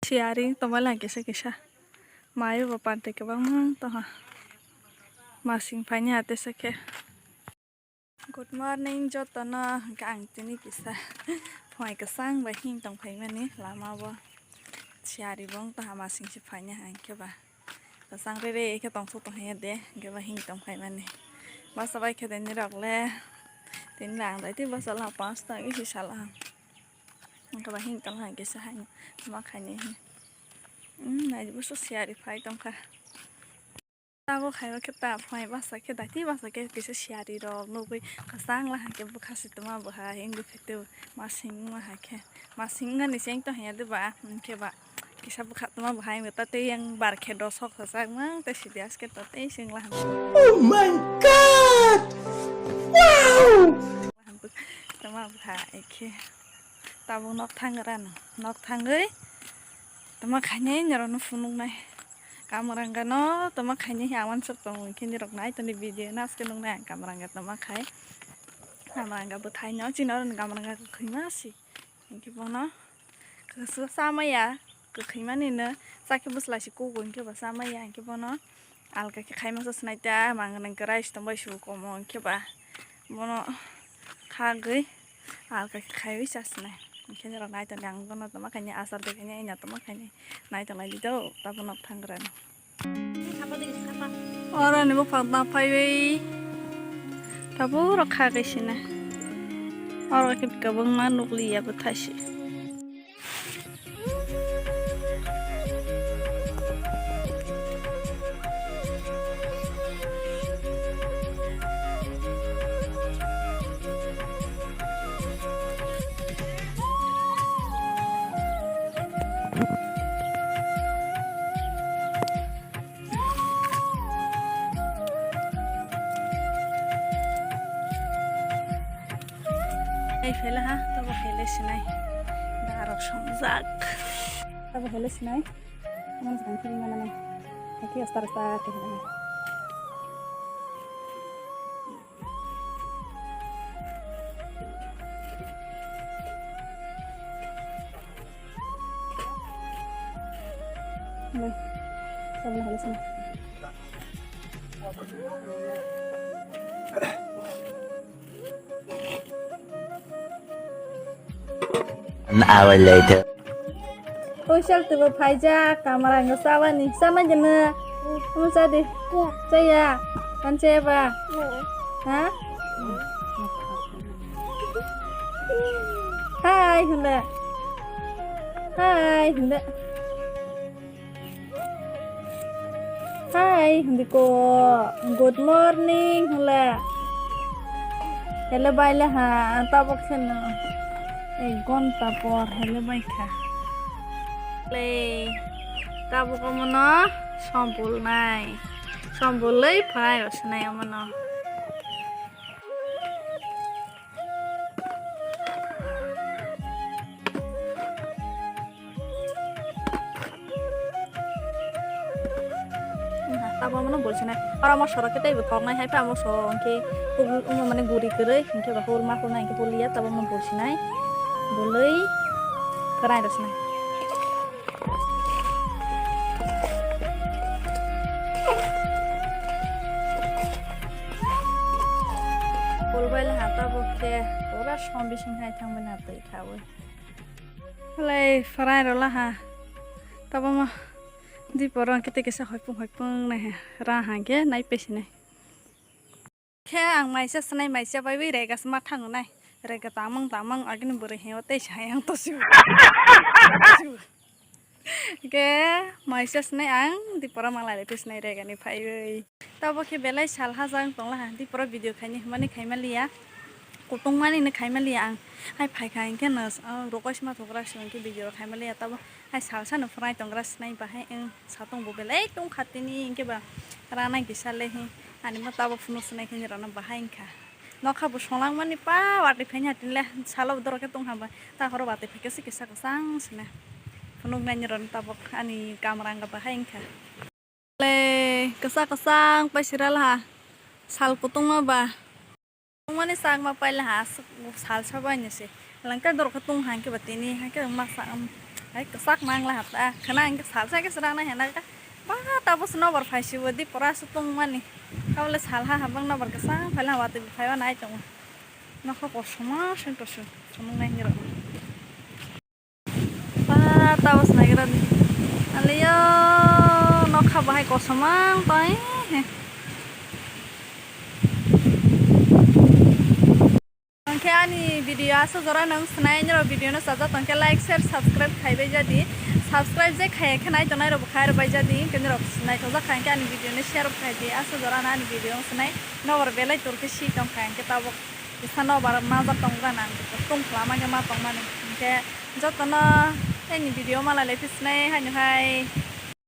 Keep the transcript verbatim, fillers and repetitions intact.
Siyari tongma lang kisa kisa. Mayo bo pantai kwbangma tongha. Masing phaini atesa khe. Good morning jotono, hwnkhe ang tini kisa phunai kwchang bai him tong phaimani lama o. Siyari bo wng tongha, masing se phaini hwnkhe ba. Kwchang re re khe tongthok tong haiya de, hwnkhe ba him tong phaimani. Basa bai khe tini rok le, tini rang dai twi basa la panch ta isi sala. Hwnkhe ba him tong hwnkhe se haino ma khaini. Hmm, nai bo so siyari phai tongkha. Tabuk hai khe ta phai basa khe dati basa khe kisa siyari rok nugwi kwchang la hwnkhe bwkha si tongma bo hai wngwi phaitwi masing wngma hai khe masing wngani se wng tong haiya de ba hwnkhe ba kisa bwkha tongma bo hai wngwi ta tei yang bar khe dosok sajak mang tei sidi aske ta tei sing la hwnkhe. Oh my God! Wow! Tongma bo hai khe tabuk nok thang gra no nok thangwi tongma khainai norok no phunuknai. Kamaranga no tongma khainai ang uansuk tongo, hwnkhe nirok nai toni video no aske nuknai ang kamaranga tongma khai. Kamaranga bwthai no chini oro ni kamaranga kwkhwima si. Hwnkhe bono kwsa chamaya kwkhwima ni no chakhe bwsla si kugo hwnkhe bo chamaya hwnkhe bono alka khe khaima se swnai ta mang nang kwrai se tongbai su komo hwnkhe ba bono khagwi alka khe khaiwi cha swnai. Hwnkhe norok nai toni ang bono tongma khainai achar de khainai anya tongma khainai nai tonglai di do tabuk nok thang gra no. Oro ni buphang tang phaiwi tabuk rok kha kaisina. Oro khe kwbangma nukliya bwthai se. Ei phela ha, tobo phele sinai. Darok songjak. Tobo phele sinai. Aman jang kiri mana nai. Haki astar astar kiri mana. Nih, coba halus nih. An hour later. Oisal tubo phaijak, kamarang no chabani, chama gana. Omo chadi. Chaya. Kan chaya ba? Ha? Hai hunda. Hai hunda. Hai, hindi ko. Good morning, hula. Hele bai le ha, tabok kheno. Ek ghonta por hele bai kha. Le, tabok omono sombol nai. Sombol lei phai osinai omono. Tabo mano bolsinai. Oro mosoro khe teibo thoknai hai pha mosoro hwnkhe hul omo mane guri kwrwi hwnkhe ba hul ma hul nai hwnkhe hul ya tabo mano bolsinai. Bolwi kwrai rwsinai. Bolbai le ha tabuk khe pura som bising hai thangbai na twi khaui. Halai phwrai rw la ha. Tabuk ma dipor o kete kisa hoipung hoipung nai ha. Ra ha khe nai pesi nai. Khe ang maisa swnai, maisa baiwi rega se ma thango nai. Rega tamang tamang agini bwrwi heo tei sa yang to sibo. Khe maisa swnai ang dipora malai rete swnai rega ni phaiwi. Tabo khe belai sal hajak tongla ha dipora video khaini hwnmani khaima liya. Kutungmani no khaima liya ang. Hai phaikha hwnkhe no, oh, rokoi sma thokra se hwnkhe video rok khaima liya tabo. Hai salsa no phwrai tongra swnai bahai wng satong bo belai tongkha tini hwnkhe ba ranai kisa le hi ani mo tabok phunuk swnai khe rana bahai wngkha nokha bo songlang mani pa watwi phaini hatini le salo dorok khe tongkha ba ta horo watwi phaikhe se kisa kwchang swnai phunuk nai rani tabok ani kamra wngkha bahai wngkha le kwchak kwchang paisira laha sal kutungma ba. Tongmani chakma paila ha aswk salsa bai ni se. Langka dorok khe tong hang khe ba tini hang khe masa, um, Hai kwchak nang la hata. Khna ang salsa khe srang nai hena ka. Ba tabos nobar phai si bo di pora su tong mani. Kabole salha habang nobar kwchak phai la watwi phai wa nai tongo. Nokha kosom ma seng to seng. Sumung nai ngi rok. Ba tabos nai gra di. Aliyo nokha bahai kosom ang tong he. Hwnkhe ani video aswk jora nwng swnai, nirok video no chajak tongkhe like, share, subscribe khaibai jadi. Subscribe je khaiya khe nai tongnai rok bo khai rwbai jadi. Hwnkhe nirok naithokjak kha hwnkhe ani video no share bo khai di. Aswk jora no ani video wng swnai. Nobar belai tor khe si tong kha hwnkhe tabok kisa nobar majak tong jana ang tong khlama khe ma tong mani. Hwnkhe jotono ani video malai lai phi swnai haino hai.